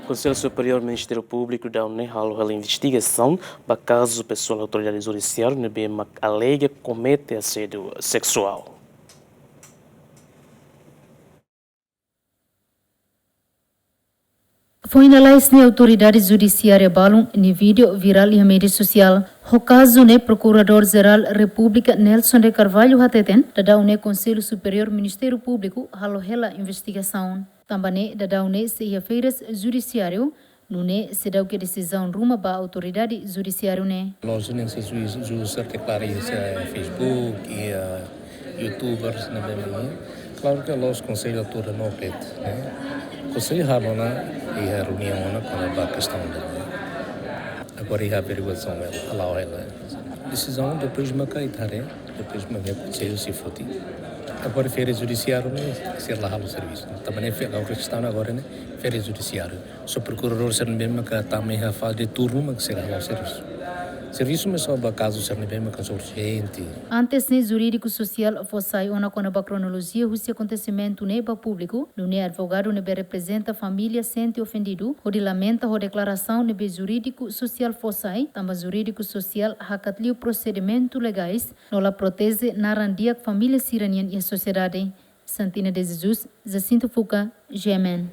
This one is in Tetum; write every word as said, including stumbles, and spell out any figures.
Konsellu Superiór Ministériu Públiku daudaun ne'e halo hela investigasaun ba kazu pesoál autoridade judisiária ne'ebé mak alega komete asédiu seksuál. Foin lalais ne'e autoridade judisiária balun nia vídeo virál iha média sosiál. Ho kazu ne'e Prokuradór Jerál Repúblika Nelson de Carvalho hateten, daudaun ne'e Konsellu Superiór Ministériu Públiku halo hela investigasaun. Tanba ne'e daudaun ne'e sei iha férias judisiáriu, nune'e seidauk iha desizaun ruma ba autoridade judisiária ne'e. Loos ne'e se juís, juís sei deklara iha Facebook, iha YouTubers ne'ebé mak iha. Klaru ke loos Konsellu atu renoket, ne'e. Konsellu halo ona iha reuniaun ona kona-ba kestaun ne'e. Agora iha averiguasaun ne'e, hala'o hela. Desizaun depois maka ita haree, depois maka Konsellu sei foti. Agora férias judisiáriu ne'e, sira la halo servisu. Tanba ne'e fe-, agora kestaun agora ne'e, férias judisiáriu. Só prokuradór sira ne'ebé maka tama iha faze de turnu mak sira hala'o servisu. Servisu mak só ba kazu sira ne'ebé maka urjente. Antes ne'e jurídiku sosiál fó sai ona kona-ba kronolojia husi akontesimentu ne'e ba públiku, nune'e advogadu ne'ebé reprezenta família sente ofendidu, hodi lamenta ho deklarasaun ne'ebé jurídiku sosiál fó sai, tanba jurídiku sosiál hakat liu prosedimentu legais, no la proteje naran di'ak família sira-nian iha sosiedade. Santina de Jesus, Jacinto Fuca, G M N.